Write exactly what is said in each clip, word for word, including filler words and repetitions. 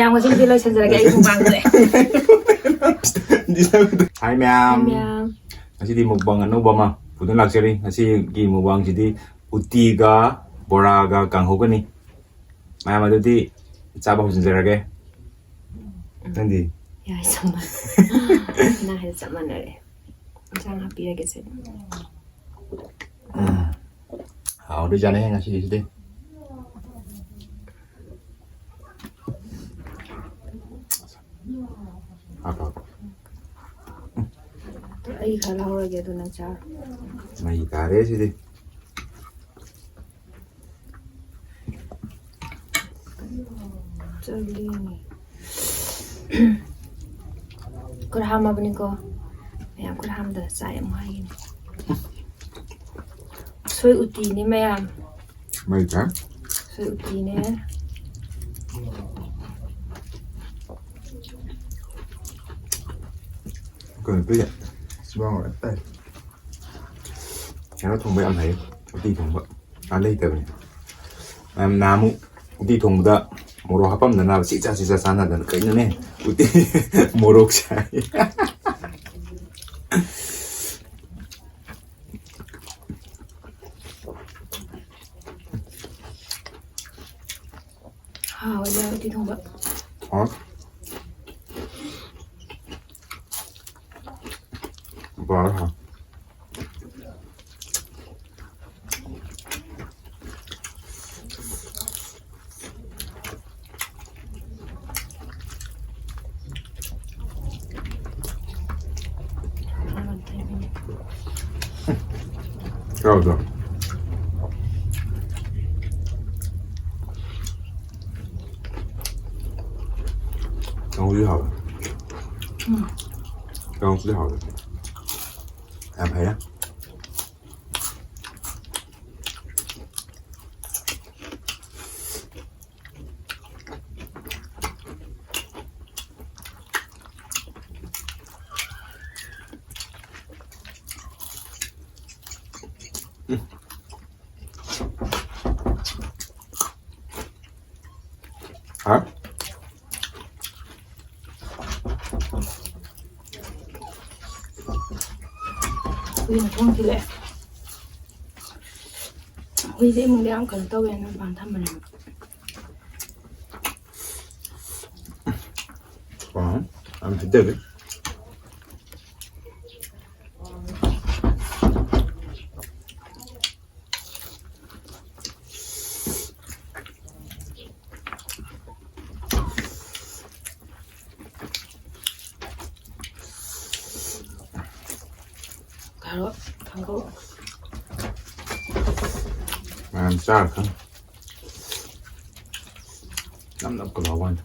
ꯃꯌꯥꯝ, ꯉꯁꯤꯒꯤꯗꯤ ꯂꯣꯏꯁꯤꯟꯖꯔꯒꯦ ꯑꯩ ꯃꯨꯛꯕꯥꯡꯁꯦ꯫ Hi ꯃꯌꯥꯝ꯫ ꯃꯌꯥꯝ꯫ ꯉꯁꯤꯗꯤ ꯃꯨꯛꯕꯥꯡ ꯑꯅꯧꯕ ꯑꯃ ꯄꯨꯗꯨꯅ ꯂꯥꯛꯆꯔꯤ꯫ ꯉꯁꯤꯒꯤ ꯃꯨꯛꯕꯥꯡꯁꯤꯗꯤ ꯎꯇꯤꯒ ꯕꯣꯔꯥꯒ ꯀꯥꯡꯍꯧꯒꯅꯤ꯫ ꯃꯌꯥꯝ, ꯑꯗꯨꯗꯤ ꯆꯥꯕ ꯍꯧꯖꯤꯟꯖꯔꯒꯦ꯫ ꯅꯪꯗꯤ? ꯌꯥꯏ, ꯆꯞ ꯃꯥꯟꯅꯩ꯫ ꯅꯪ ꯍꯥꯏꯗꯣ ꯆꯞ ꯃꯥꯟꯅꯔꯦ꯫ ꯏꯟꯁꯥꯡ ꯍꯥꯞꯄꯤꯔꯒꯦꯁꯦ꯫ ꯎꯝ꯫ ꯍꯥꯎꯗꯣꯏꯖꯥꯠꯅꯦ ꯉꯁꯤꯒꯤꯁꯤꯗꯤ꯫ ꯍꯥꯞꯄꯣ, ꯍꯥꯞꯄꯣ꯫ ꯑꯩ ꯈꯔ ꯂꯧꯔꯒꯦ, ꯑꯗꯨ ꯅꯪ ꯆꯥꯔꯣ꯫ ꯃꯩ ꯇꯥꯔꯦ ꯁꯤꯗꯤ꯫ ꯆꯠꯂꯤ꯫ ꯈꯔ ꯍꯥꯝꯃꯕꯅꯤꯀꯣ꯫ ꯃꯌꯥꯝ ꯈꯔ ꯍꯥꯝꯗꯅ ꯆꯥꯏ ꯑꯃꯨꯛ ꯍꯥꯏꯒꯤꯅꯤ꯫ ꯎꯁꯣꯏ ꯎꯇꯤꯅꯦ ꯃꯌꯥꯝ꯫ ꯃꯩ ꯆꯥ꯫ ꯎꯁꯣꯏ ꯎꯇꯤꯅꯦ꯫ ꯀꯩꯅꯣ ꯄꯤꯔꯦ꯫ ꯁꯤꯕꯥꯎ ꯂꯣꯏ ꯇꯥꯏ꯫ ꯀꯩꯅꯣ ꯊꯣꯡꯕ ꯌꯥꯝ ꯍꯩ꯫ ꯎꯇꯤ ꯊꯣꯡꯕ꯫ ꯑꯥ, ꯂꯩꯇꯕꯅꯤ꯫ ꯃꯌꯥꯝ ꯅꯍꯥꯟꯃꯨꯛ ꯎꯇꯤ ꯊꯣꯡꯕꯗ ꯃꯣꯔꯣꯛ ꯍꯥꯞꯄꯝꯗꯅꯕ ꯁꯤꯆꯥ ꯁꯤꯆꯥ ꯆꯥꯟꯅꯗꯅ, "ꯀꯩꯅꯣꯅꯦ? ꯎꯇꯤ ꯃꯣꯔꯣꯛ ꯁꯥꯏ꯫" ꯍꯥꯎꯋꯦ ꯎꯇꯤ ꯊꯣꯡꯕ꯫ ꯍꯥꯎ꯫ ꯕꯥꯔ ꯍꯥꯎ꯫ ꯌꯥꯎꯗ꯭ꯔꯣ? ꯀꯥꯡꯍꯧꯁꯨ ꯍꯥꯎꯋꯦ꯫ ꯎꯝ꯫ ꯀꯥꯡꯍꯧꯁꯨ ꯍꯥꯎꯋꯦ꯫ ꯌꯥꯝ ꯐꯩꯌꯦ꯫ ꯍꯥ? ꯍꯨꯏꯅ ꯊꯣꯡ ꯊꯤꯜꯂꯛꯑꯦ꯫ ꯍꯨꯏꯁꯦ ꯏꯃꯨꯡꯗ ꯌꯥꯝ ꯀꯩꯅꯣ ꯇꯧꯋꯦꯅ ꯃꯄꯥꯟ ꯊꯝꯕꯅꯦꯕ꯫ ꯑꯥ, ꯌꯥꯝ ꯍꯩꯊꯔꯦ꯫ ꯀꯥꯔꯣꯠ, ꯊꯥꯡꯒꯧ꯫ ꯃꯌꯥꯝ ꯆꯥꯔ ꯈꯪ꯫ ꯅꯞ ꯅꯞꯀ ꯂꯥꯎꯕ ꯋꯥꯅꯤ꯫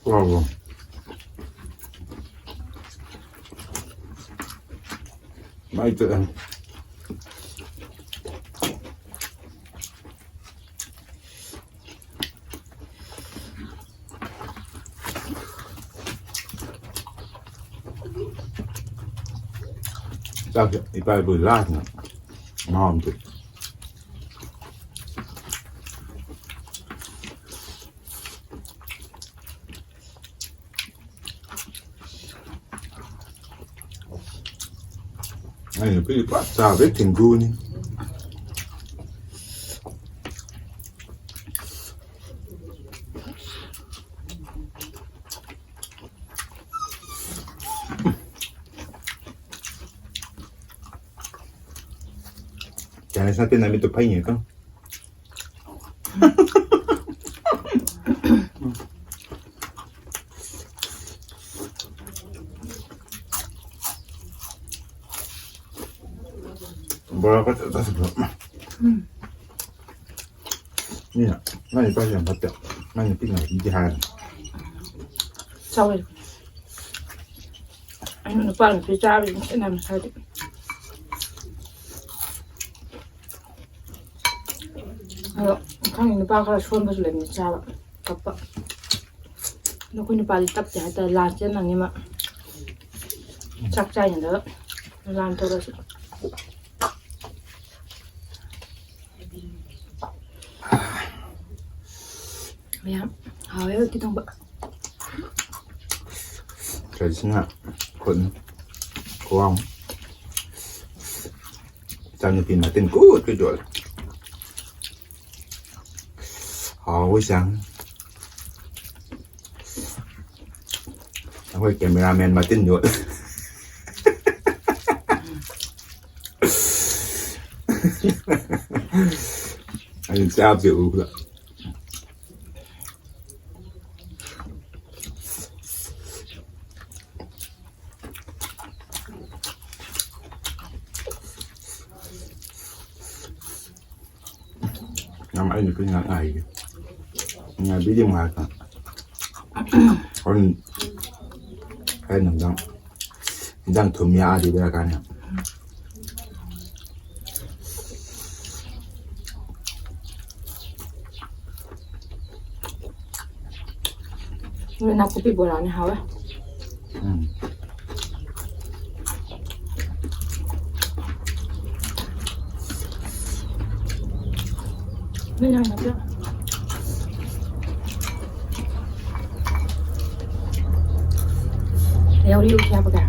ꯋꯥꯕ꯭ꯔꯣ? ꯃꯥꯏ ꯇꯠꯂꯦ꯫ ꯆꯥꯛꯁꯦ ꯏꯄꯥ ꯏꯄꯨꯒꯤ ꯂꯥꯁꯅ ꯃꯍꯥꯎ ꯑꯃ ꯊꯣꯛꯏ꯫ ꯑꯩ ꯅꯨꯄꯤꯗꯤ ꯄꯨꯔꯥ ꯆꯥꯕꯗꯩ ꯊꯤꯡꯒꯨꯅꯤ꯫ ꯅꯁꯥ ꯇꯤꯟꯅ ꯃꯤꯠꯇꯨ ꯐꯩꯅꯦ ꯀꯣ꯫ ꯕꯣꯔꯥ ꯈꯛꯇ ꯆꯥꯁꯤꯜꯂꯣ꯫ ꯎꯝ꯫ ꯃꯤꯅ ꯃꯥꯏ ꯅꯨꯄꯥꯁꯦ ꯌꯥꯝ ꯐꯠꯇꯦ꯫ ꯃꯥꯏ ꯅꯨꯄꯤꯅ ꯄꯤꯗꯦ ꯍꯥꯏꯔꯒ꯫ ꯆꯥꯎꯋꯦ꯫ ꯑꯩꯅ ꯅꯨꯄꯥ ꯅꯨꯄꯤ ꯆꯥꯕꯁꯤ ꯈꯦꯠꯅꯕ ꯃꯁꯥꯗꯤ꯫ ꯑꯗꯣ ꯈꯪꯗꯦ, ꯅꯨꯄꯥ ꯈꯔ ꯁꯣꯟꯕꯁꯨ ꯂꯩꯕꯅꯤ ꯆꯥꯕ ꯀꯞꯄ꯫ ꯑꯗꯣ ꯑꯩꯈꯣꯏ ꯅꯨꯄꯥꯗꯤ ꯇꯞꯇꯦ ꯍꯥꯏꯇꯥꯔꯦ, ꯂꯥꯟ ꯆꯦꯟ ꯅꯪꯉꯤ ꯃꯥ꯫ ꯆꯥꯛ ꯆꯥꯏꯉꯩꯗꯒ ꯂꯥꯟ ꯇꯧꯔꯁꯨ꯫ ꯃꯌꯥꯝ ꯍꯥꯎꯋꯦ ꯎꯇꯤ ꯊꯣꯡꯕ꯫ ꯇ꯭ꯔꯦꯗꯤꯁꯅꯦꯜ ꯈꯨꯠꯅꯤ꯫ ꯈꯨꯍꯥꯎ꯫ ꯏꯆꯥꯅꯨꯄꯤ ꯃꯇꯤꯟ ꯀꯨꯠ ꯀꯨꯠ ꯌꯣꯠꯂꯦ꯫ ꯍꯥꯎꯕꯩ ꯆꯥꯡ꯫ ꯑꯩꯈꯣꯏ ꯀꯦꯃꯦꯔꯥꯃꯦꯟ ꯃꯇꯤꯟ ꯌꯣꯠꯂꯦ꯫ ꯑꯩꯅ ꯆꯥꯕꯁꯦ ꯎꯕꯗ꯫ ꯌꯥꯝ ꯑꯩ ꯅꯨꯄꯤ ꯉꯥꯛ ꯉꯥꯏꯒꯦ꯫ ꯉꯥꯏꯕꯤꯗꯦ ꯉꯥꯏꯔꯀꯥꯟ꯫ ꯍꯣꯔꯦꯟ ꯑꯩ ꯅꯨꯡꯗꯥꯡ ꯏꯟꯖꯥꯡ ꯊꯨꯝ ꯌꯥꯛꯑꯗꯤ ꯕꯦꯔꯥ ꯀꯥꯅꯤ꯫ ꯅꯣꯏ ꯅꯥꯀꯨꯞꯄꯤ ꯕꯣꯔꯥꯅꯤ ꯍꯥꯎꯋꯦ꯫ ꯎꯝ꯫ ꯅꯣꯏ ꯅꯥꯀꯨꯞꯄꯤ꯫ ꯌꯥꯎꯔꯤ ꯎꯇꯤ ꯍꯥꯞꯄꯒ꯫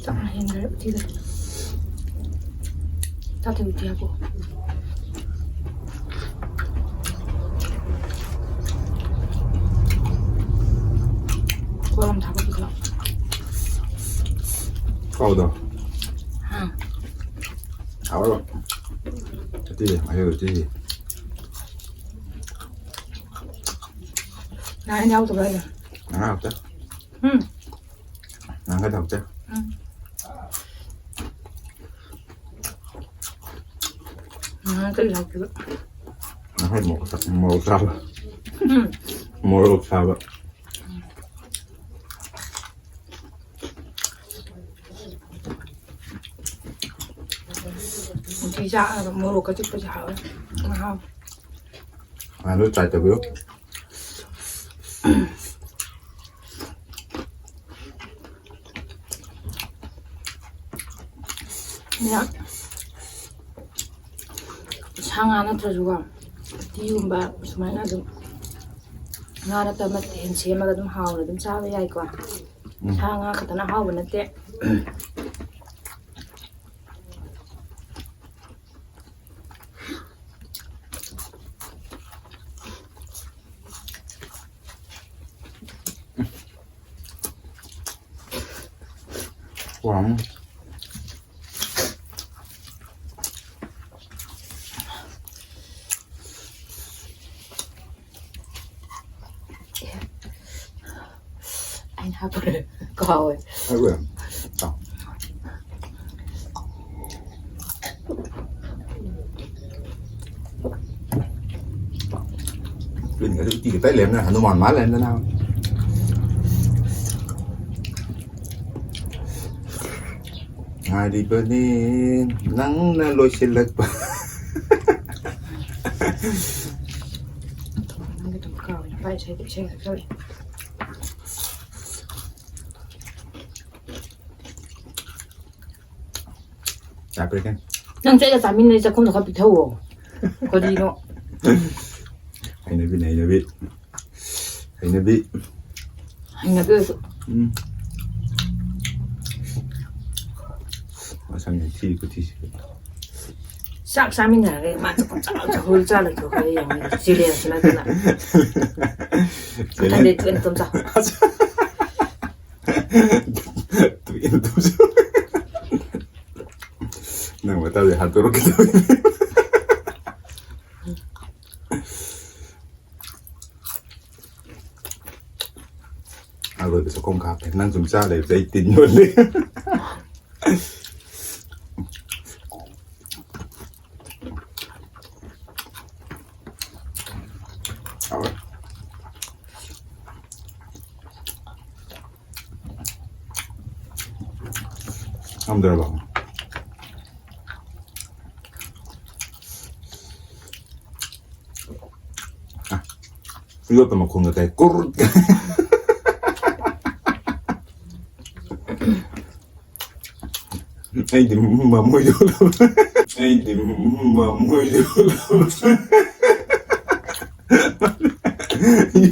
ꯆꯥꯛꯅ ꯍꯦꯟꯈ꯭ꯔꯦ ꯎꯇꯤꯗ꯫ ꯆꯥꯛꯇꯤ ꯎꯇꯤ ꯍꯥꯞꯄꯣ꯫ ꯀꯣꯠ ꯑꯃ ꯊꯥꯒꯠꯄꯤꯈ꯭ꯔꯣ꯫ ꯍꯥꯎꯗꯣ꯫ ꯍꯥꯎꯔꯕ? ꯎꯇꯤ, ꯑꯌꯨꯛ ꯎꯇꯤ꯫ ꯅꯍꯥꯟ ꯌꯥꯎꯗꯕ ꯍꯥꯏꯅ꯫ ꯉꯔꯥꯡ ꯍꯥꯎꯇꯦ꯫ ꯎꯝ꯫ ꯅꯍꯥꯟꯒꯗꯤ ꯍꯥꯎꯇꯦ꯫ ꯎꯝ꯫ ꯅꯍꯥꯟ ꯀꯔꯤ ꯍꯥꯎꯇꯦꯕ? ꯅꯍꯥꯟ ꯃꯣꯔꯣꯛ ꯁꯥ-, ꯃꯣꯔꯣꯛ ꯁꯥꯕ꯫ ꯎꯝ꯫ ꯃꯣꯔꯣꯛ ꯁꯥꯕ꯫ ꯎꯇꯤ ꯆꯥꯔꯒ ꯃꯣꯔꯣꯛꯀ ꯆꯤꯛꯄꯁꯦ ꯍꯥꯎꯋꯦ꯫ ꯃꯍꯥꯎ꯫ ꯑꯗꯨ try ꯇꯧꯕꯤꯌꯨ꯫ ꯌꯥ-, ꯁꯥ ꯉꯥ ꯅꯠꯇ꯭ꯔꯁꯨꯀꯣ, ꯎꯇꯤꯒꯨꯝꯕ ꯁꯨꯃꯥꯏꯅ ꯑꯗꯨꯝ ꯉꯥ ꯅꯠꯇꯕ ꯃꯊꯦꯜ ꯁꯦꯝꯃꯒ ꯑꯗꯨꯝ ꯍꯥꯎꯅ ꯑꯗꯨꯝ ꯆꯥꯕ ꯌꯥꯏꯀꯣ꯫ ꯎꯝ꯫ ꯁꯥ ꯉꯥ ꯈꯛꯇꯅ ꯍꯥꯎꯕ ꯅꯠꯇꯦ꯫ ꯋꯥ꯫ ꯑꯩꯅ ꯍꯥꯞꯄ ꯀꯥꯎꯋꯦ꯫ ꯍꯥꯏꯔꯣꯏ꯫ ꯆꯥꯎ꯫ ꯀꯨꯏꯅꯒꯁꯨ ꯎꯇꯤꯒ ꯇꯛ ꯂꯩꯔꯝꯅ ꯍꯅꯨꯃꯥꯟ ꯃꯥꯜ ꯂꯩꯔꯝꯗꯅ꯫ ꯉꯥꯏꯔꯤꯕꯅꯤ ꯅꯪꯅ ꯂꯣꯏꯁꯤꯜꯂꯛꯄ꯫ ꯅꯪꯒꯤ ꯑꯗꯨꯝ ꯀꯥꯎꯋꯦ꯫ ꯅꯨꯄꯥ ꯏꯁꯩꯗ ꯏꯁꯩ ꯉꯥꯛꯇ ꯇꯧꯔꯤ꯫ ꯆꯥꯄ꯭ꯔꯦ ꯀꯩꯅꯣ? ꯅꯪ ꯆꯠꯂ ꯆꯥꯃꯤꯟꯅꯔꯤ ꯆꯥꯛꯈꯨꯝꯗꯣ ꯈꯔ ꯄꯤꯊꯧꯋꯣ꯫ ꯀꯔꯤꯅꯣ? ꯍꯩꯅꯕꯤꯅꯦ, ꯍꯩꯅꯕꯤ꯫ ꯍꯩꯅꯕꯤ꯫ ꯍꯩꯅꯕꯤ ꯑꯣꯏꯁꯨ꯫ ꯎꯝ꯫ ꯃꯁꯛ ꯌꯥꯝ ꯊꯤ ꯈꯨꯊꯤꯁꯤꯒ꯫ ꯆꯥꯛ ꯆꯥꯃꯤꯟꯅꯔꯒ ꯃꯥ ꯆꯥꯛꯈꯨꯝ ꯆꯥꯛꯈꯨꯝ ꯆꯥꯛꯈꯨꯝ ꯆꯥ ꯂꯩꯊꯣꯛꯈ꯭ꯔꯦ ꯌꯦꯡꯉꯨꯅꯦ꯫ ꯆꯦꯂꯦꯟꯖ ꯅꯠꯇꯅ꯫ ꯆꯦꯂꯦꯟꯖ꯫ ꯃꯊꯪꯗꯤ ꯇꯣꯏꯅ ꯇꯨꯝ ꯆꯥꯎ꯫ ꯇꯣꯏꯅ ꯇꯨꯝ ꯆꯥꯎ꯫ ꯇꯧꯔꯦ, ꯍꯥꯠꯇꯣꯔꯛꯀꯦ ꯇꯧꯔꯦ꯫ ꯑꯔꯣꯏꯕ ꯆꯥꯛꯈꯣꯝ ꯀꯥꯞꯄꯦ꯫ ꯅꯪ ꯁꯨꯝ ꯆꯥ ꯂꯩꯕꯁꯦ ꯑꯩ ꯇꯤꯟ ꯌꯣꯠꯂꯦ꯫ ꯉꯝꯗ꯭ꯔꯕꯣ? ꯌꯣꯠꯄ ꯃꯈꯣꯟꯒ ꯇꯥꯏ꯫ ꯀꯨꯔ꯫ ꯑꯩꯗꯤ ꯃꯃꯣꯏꯗꯣ꯫ ꯑꯩꯗꯤ ꯃꯃꯣꯏꯗꯣ꯫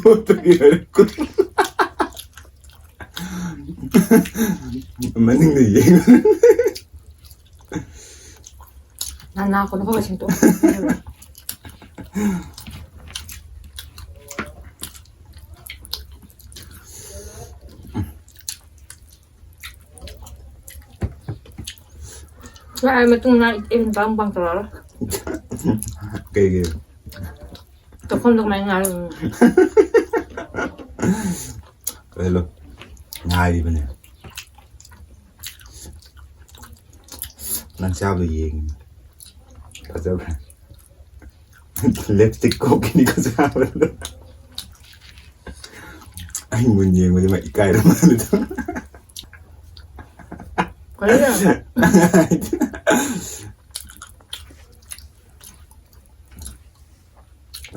ꯌꯣꯠꯄꯒꯤ ꯍꯥꯏꯔꯛꯄ꯫ ꯃꯅꯤꯡꯗ ꯌꯦꯡꯉꯨ꯫ ꯅꯅꯥ ꯀꯣꯟꯅ ꯈꯔ ꯁꯦꯡꯇꯣꯛ꯫ ꯂꯥꯛꯑꯦ, ꯃꯇꯨꯡ ꯅꯥꯏ ꯑꯩ ꯅꯨꯄꯥ ꯃꯨꯛꯕꯥꯡ ꯇꯧꯔꯛꯑꯔꯣꯏ꯫ ꯀꯩꯒꯤ? ꯇꯧꯐꯝꯗꯣ ꯀꯃꯥꯏꯅ ꯉꯥꯏꯔꯣꯏ? ꯍꯦꯜꯂꯣ꯫ ꯉꯥꯏꯔꯤꯕꯅꯦ꯫ ꯅꯪ ꯆꯥꯕꯗꯣ ꯌꯦꯡꯉꯤ꯫ ꯐꯖꯕ꯭ꯔꯥ? ꯂꯤꯞꯁꯇꯤꯛ ꯀꯣꯛꯈꯤꯅꯤꯀꯣ ꯆꯥꯕꯗꯣ꯫ ꯑꯩ ꯃꯨꯟ ꯌꯦꯡꯕꯗꯤ ꯃꯥ ꯏꯀꯥꯏꯔ ꯃꯥꯜꯂꯦꯗꯣ꯫ ꯀꯔꯤ?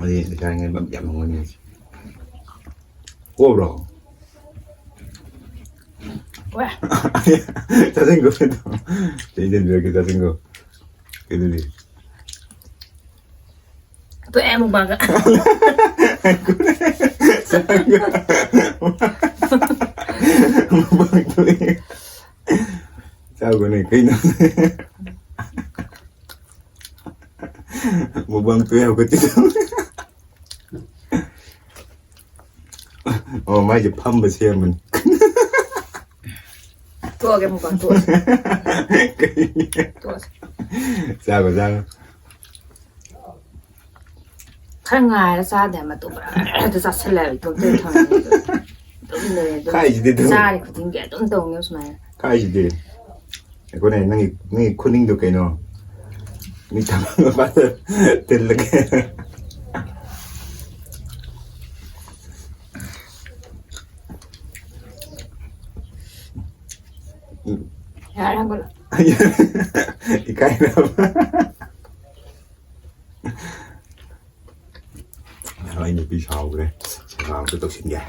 ꯑꯩ ꯂꯩꯀꯥꯏꯉꯩ ꯌꯥꯝ ꯅꯨꯡꯉꯥꯏꯅꯤ꯫ ꯀꯣꯕ꯭ꯔꯣ? ꯋꯦ꯫ ꯆꯥꯁꯤꯟꯈꯣ ꯀꯩꯅꯣ꯫ ꯆꯦ ꯏꯟꯖꯟꯕꯤꯔꯛꯀꯦ, ꯆꯥꯁꯤꯟꯈꯣ꯫ ꯀꯩꯗꯧꯔꯤ? ꯇꯣꯛꯑꯦ ꯃꯨꯛꯕꯥꯡꯒ꯫ ꯃꯨꯛꯕꯥꯡ ꯇꯣꯛꯑꯦ꯫ ꯆꯥꯎꯒꯅꯦ ꯀꯩꯅꯣ꯫ ꯃꯨꯛꯕꯥꯡ ꯇꯣꯛꯑꯦ ꯍꯧꯒꯠꯀꯦ ꯇꯧꯋꯦ꯫ ꯑꯣ, ꯃꯥꯏꯁꯦ ꯐꯝꯕ ꯁꯦꯝꯕꯅꯤ꯫ ꯇꯣꯛꯑꯒꯦ ꯃꯨꯛꯕꯥꯡ ꯇꯣꯛꯑꯁꯤ꯫ ꯀꯩ? ꯇꯣꯛꯑꯁꯤ꯫ ꯆꯥꯈꯣ, ꯆꯥꯈꯣ꯫ ꯈꯔ ꯉꯥꯏꯔ ꯆꯥꯗꯦ, ꯃꯇꯨꯝ ꯍꯦꯛꯇ ꯆꯥꯁꯤꯜꯂꯦꯕ, ꯏꯇꯣꯝꯇ ꯊꯝꯃꯦ꯫ ꯑꯗꯨꯝ ꯂꯩ, ꯑꯗꯨꯝ ꯈꯥꯏꯁꯤꯗꯤ ꯑꯗꯨꯝ꯫ ꯆꯥꯔꯤ ꯈꯨꯗꯤꯡꯒꯤ ꯑꯗꯨꯝ ꯇꯧꯅꯦꯕ ꯁꯨꯃꯥꯏꯅ꯫ ꯈꯥꯏꯁꯤꯗꯤ꯫ ꯑꯩꯈꯣꯏꯅ ꯅꯪꯒꯤ, ꯅꯪꯒꯤ ꯈꯨꯅꯤꯡꯗꯣ ꯀꯩꯅꯣ? ꯃꯤ ꯊꯝꯕ ꯃꯄꯥꯗ ꯊꯤꯜꯂꯒꯦ꯫ ꯌꯥꯔꯦ, ꯍꯧꯒꯠꯂꯣ꯫ ꯏꯀꯥꯏꯔꯕ? ꯑꯩ ꯅꯨꯄꯤ ꯁꯥꯎꯈ꯭ꯔꯦ꯫ ꯁꯦꯕꯥ ꯑꯝꯇ ꯇꯧꯁꯤꯟꯒꯦ꯫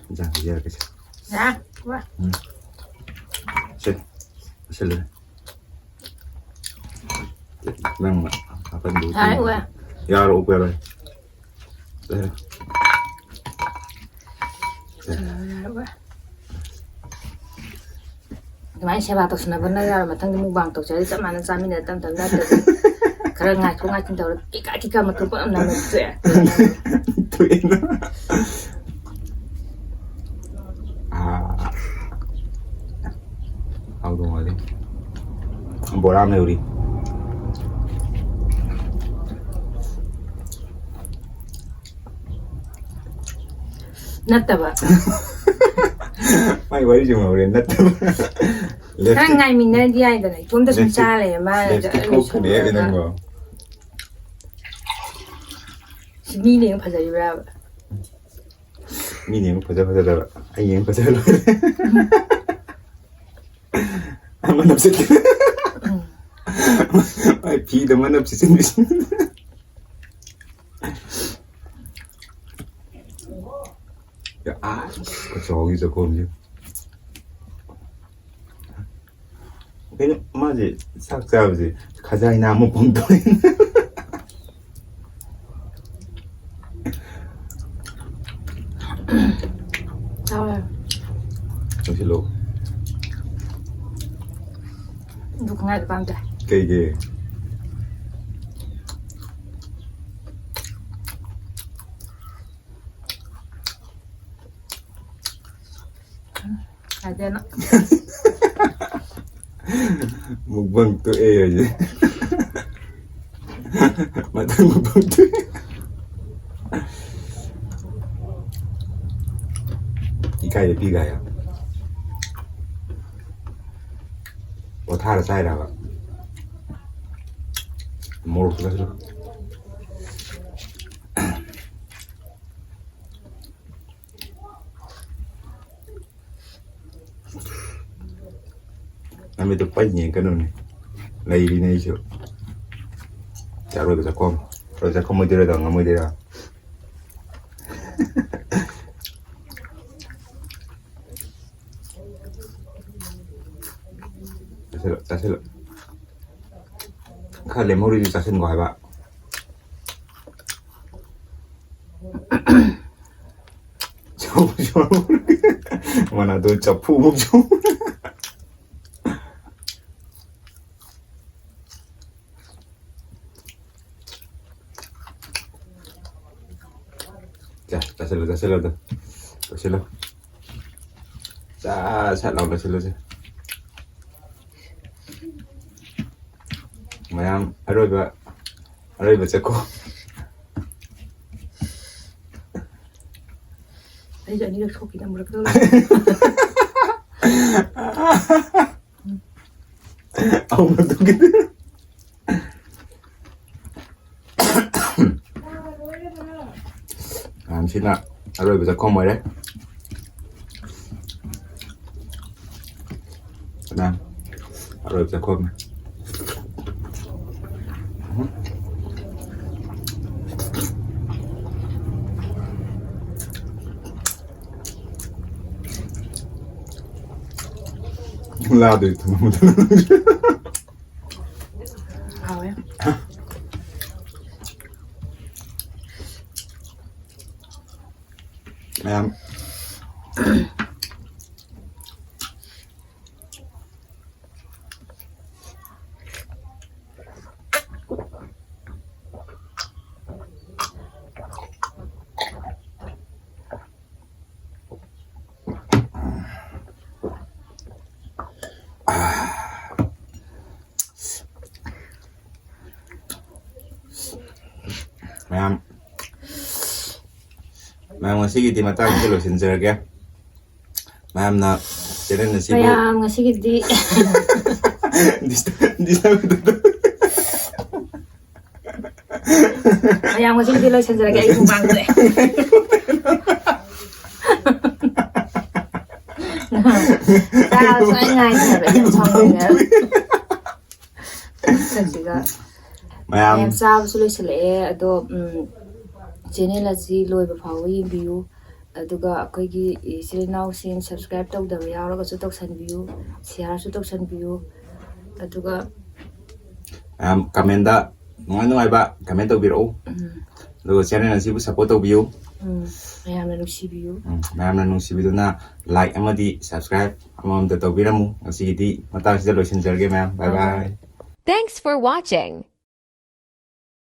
ꯏꯟꯖꯥꯡ ꯄꯤꯖꯔꯛꯀꯦꯁꯦ꯫ ꯌꯥ, ꯋꯥ꯫ ꯎꯝ꯫ ꯁꯦ, ꯆꯥꯁꯤꯜꯂꯨ꯫ ꯅꯪ ꯍꯥꯞꯄꯟꯗꯨ ꯌꯥꯔꯦ, ꯎꯋꯦ꯫ ꯌꯥꯔꯣ, ꯎꯞꯄ ꯌꯥꯔꯣꯏ꯫ ꯂꯩꯔꯦ꯫ ꯌꯥꯔꯦ, ꯎꯋꯦ꯫ ꯑꯗꯨꯃꯥꯏꯅ ꯁꯦꯕꯥ ꯇꯧꯁꯟꯅꯕꯅ ꯌꯥꯔꯣꯏ꯫ ꯃꯊꯪꯗꯤ mukbang ꯇꯧꯁꯦ ꯍꯥꯏꯔꯗꯤ ꯆꯞ ꯃꯥꯟꯅ ꯆꯥꯃꯤꯟꯅꯔ ꯇꯞ ꯇꯞꯅ ꯅꯠꯇ꯭ꯔꯗꯤ ꯈꯔ ꯉꯥꯏꯊꯣꯛ ꯉꯥꯏꯁꯤꯟ ꯇꯧꯔ ꯀꯤꯀꯥ ꯀꯤꯀꯥ ꯃꯇꯨꯝ ꯄꯪꯅꯝ ꯅꯝꯃꯗꯤ ꯇꯣꯛꯑꯦ꯫ ꯊꯣꯛꯑꯦꯅ꯫ ꯑꯥ꯫ ꯍꯥꯎꯗꯧ ꯃꯥꯜꯂꯤ꯫ ꯕꯣꯔꯥ ꯑꯃ ꯂꯩꯍꯧꯔꯤ꯫ ꯅꯠꯇꯕ꯫ ꯃꯥꯏ ꯋꯥꯔꯤꯁꯦ ꯉꯥꯎꯔꯦ, ꯅꯠꯇꯕ꯫ ꯈꯔ ꯂꯦꯞꯁꯇꯤꯛ-, ꯉꯥꯏꯃꯤꯟꯅꯔꯗꯤ ꯌꯥꯏꯗꯅ, ꯏꯇꯣꯝꯇ ꯁꯨꯝ ꯂꯦꯞꯁꯇꯤꯛ-, ꯆꯥ ꯂꯩꯔꯦ, ꯃꯥꯅ ꯂꯦꯞꯁꯇꯤꯛ ꯖꯔ ꯀꯣꯛꯈꯤꯅꯦ ꯂꯣꯏꯁꯤꯜꯂꯒ꯫ ꯅꯪꯕꯣ꯫ ꯁꯤ ꯃꯤꯅ ꯌꯦꯡ ꯐꯖꯔꯤꯕ꯭ꯔꯥꯕ? ꯃꯤꯅ ꯌꯦꯡ ꯐꯖ ꯐꯖꯗꯕ, ꯑꯩ ꯌꯦꯡ ꯐꯖꯕ ꯂꯣꯏꯔꯦ꯫ ꯎꯝ꯫ ꯑꯃ ꯅꯞꯁꯤꯟ-, ꯎꯝ꯫ ꯃꯥꯏ ꯐꯤꯗ ꯑꯃ ꯅꯞꯁꯤꯟ-, ꯑꯁ, ꯈꯨꯆꯥꯎꯒꯤ ꯆꯥꯛꯈꯨꯝꯁꯦ꯫ ꯀꯩꯅꯣ, ꯃꯥꯁꯦ ꯆꯥꯛ ꯆꯥꯕꯁꯦ ꯈꯖꯥꯏ ꯅꯥꯝꯃ ꯄꯣꯝꯊꯣꯛꯑꯦ꯫ ꯆꯥꯎꯋꯦ꯫ ꯂꯣꯏꯁꯤꯜꯂꯣ꯫ ꯑꯗꯨ ꯈꯨꯉꯥꯏꯗꯣ ꯄꯥꯝꯗꯦ꯫ ꯀꯩꯒꯤ? ꯎꯝ, ꯌꯥꯗꯦ ꯅꯪ꯫ Mukbang ꯇꯣꯛꯑꯦ ꯍꯧꯖꯤꯛ꯫ ꯃꯊꯪ ꯃꯨꯛꯕꯥꯡ ꯇꯣꯛꯑꯦ꯫ ꯏꯀꯥꯏꯗ ꯄꯤꯒꯥꯏ꯫ ꯄꯣꯊꯥꯔ ꯆꯥꯏꯔꯕ? ꯃꯣꯔꯣꯛꯇꯨ ꯆꯥꯁꯤꯜꯂꯨ꯫ ꯅꯃꯤꯠꯇꯨ ꯄꯩ ꯌꯦꯡꯀꯅꯨꯅꯦ꯫ ꯂꯩꯔꯤꯅꯦ ꯑꯩꯁꯨ꯫ ꯆꯥꯔꯣꯏꯕ ꯆꯥꯛꯈꯣꯝ꯫ ꯆꯥꯔꯣꯏ ꯆꯥꯛꯈꯣꯝ ꯑꯣꯏꯗꯣꯏꯔꯣ? ꯉꯝꯃꯣꯏꯗꯣꯏꯔꯣ? ꯆꯥꯁꯤꯜꯂꯣ, ꯆꯥꯁꯤꯜꯂꯣ꯫ ꯈꯔ ꯂꯦꯝꯍꯧꯔꯤꯗꯨ ꯆꯥꯁꯤꯟꯈꯣ ꯍꯥꯏꯕ꯫ ꯃꯅꯥꯗꯣ ꯆꯐꯨꯃꯨꯛ ꯆꯥꯎ꯫ ꯆꯥ-, ꯆꯥꯁꯤꯜꯂꯣ, ꯆꯥꯁꯤꯜꯂꯣ ꯑꯗꯣ꯫ ꯆꯥꯁꯤꯜꯂꯣ꯫ ꯆꯥ-, ꯁꯠ ꯂꯥꯎ ꯆꯥꯁꯤꯜꯂꯨꯁꯦ꯫ ꯃꯌꯥꯝ ꯑꯔꯣꯏꯕ, ꯑꯔꯣꯏꯕ ꯆꯥꯛꯈꯣꯝ꯫ ꯑꯩꯁꯨ ꯑꯅꯤꯔꯛ ꯁꯣꯛꯈꯤꯗ ꯑꯃꯨꯔꯛꯇ꯫ ꯑꯃꯨꯔꯛꯇ꯫ ꯃꯌꯥꯝꯁꯤꯅ ꯑꯔꯣꯏꯕ ꯆꯥꯛꯈꯣꯝ ꯑꯣꯏꯔꯦ꯫ ꯀꯅꯥ? ꯑꯔꯣꯏꯕ ꯆꯥꯛꯈꯣꯝꯅꯤ꯫ ꯂꯥꯗꯨꯗꯤ ꯊꯝꯃꯝꯃꯨ꯫ ꯍꯥꯎꯋꯦ꯫ ꯃꯌꯥꯝ꯫ ꯃꯌꯥꯝ, ꯃꯌꯥꯝ, ꯉꯁꯤꯒꯤꯗꯤ ꯃꯇꯥꯡꯁꯤꯗ ꯂꯣꯏꯁꯤꯟꯖꯔꯒꯦ꯫ ꯃꯌꯥꯝꯅ ꯆꯦꯅꯦꯜ ꯑꯁꯤꯕꯨ ꯃꯌꯥꯝ, ꯉꯁꯤꯒꯤꯗꯤ ꯗꯤꯁꯇꯔꯕ ꯃꯌꯥꯝ, ꯉꯁꯤꯒꯤꯗꯤ ꯂꯣꯏꯁꯤꯟꯖꯔꯒꯦ꯫ ꯑꯩ ꯃꯨꯛꯕꯥꯡ ꯇꯣꯛꯑꯦ꯫ ꯆꯥꯔꯁꯨ ꯑꯩ ꯉꯥꯏꯗꯦ ꯍꯥꯏꯕ, ꯑꯩ ꯌꯥꯝ ꯁꯥꯎꯅꯤꯡꯉꯦ꯫ ꯁꯤꯗ ꯃꯌꯥꯝ, ꯃꯌꯥꯝ ꯆꯥꯕꯁꯨ ꯂꯣꯏꯁꯤꯜꯂꯛꯑꯦ꯫ ꯑꯗꯣ ꯎꯝ, ꯆꯦꯅꯦꯜ ꯑꯁꯤ ꯂꯣꯏꯕ ꯐꯥꯎꯕ ꯌꯦꯡꯕꯤꯌꯨ꯫ ꯑꯗꯨꯒ ꯑꯩꯈꯣꯏꯒꯤ ꯏꯆꯤꯜ ꯏꯅꯥꯎꯁꯤꯡ subscribe ꯇꯧꯗꯕ ꯌꯥꯎꯔꯒꯁꯨ ꯇꯧꯁꯟꯕꯤꯌꯨ, shareꯁꯨ ꯇꯧꯁꯟꯕꯤꯌꯨ꯫ ꯑꯗꯨꯒ ꯃꯌꯥꯝ comment ꯅꯨꯡꯉꯥꯏ ꯅꯨꯡꯉꯥꯏꯕ comment ꯇꯧꯕꯤꯔꯛꯎ꯫ ꯎꯝ, ꯑꯗꯨꯒ ꯆꯦꯅꯦꯜ ꯑꯁꯤꯕꯨ support ꯇꯧꯕꯤꯌꯨ꯫ ꯎꯝ, ꯃꯌꯥꯝꯅ ꯅꯨꯡꯁꯤꯕꯤꯌꯨ꯫ ꯎꯝ, ꯃꯌꯥꯝꯅ ꯅꯨꯡꯁꯤꯕꯤꯗꯨꯅ like ꯑꯃꯗꯤ subscribe ꯑꯃꯃꯝꯇ ꯇꯧꯕꯤꯔꯝꯃꯨ꯫ ꯉꯁꯤꯒꯤꯗꯤ ꯃꯇꯥꯡꯁꯤꯗ ꯂꯣꯏꯁꯤꯟꯖꯔꯒꯦ ꯃꯌꯥꯝ꯫ Bye bye. Thanks for watching.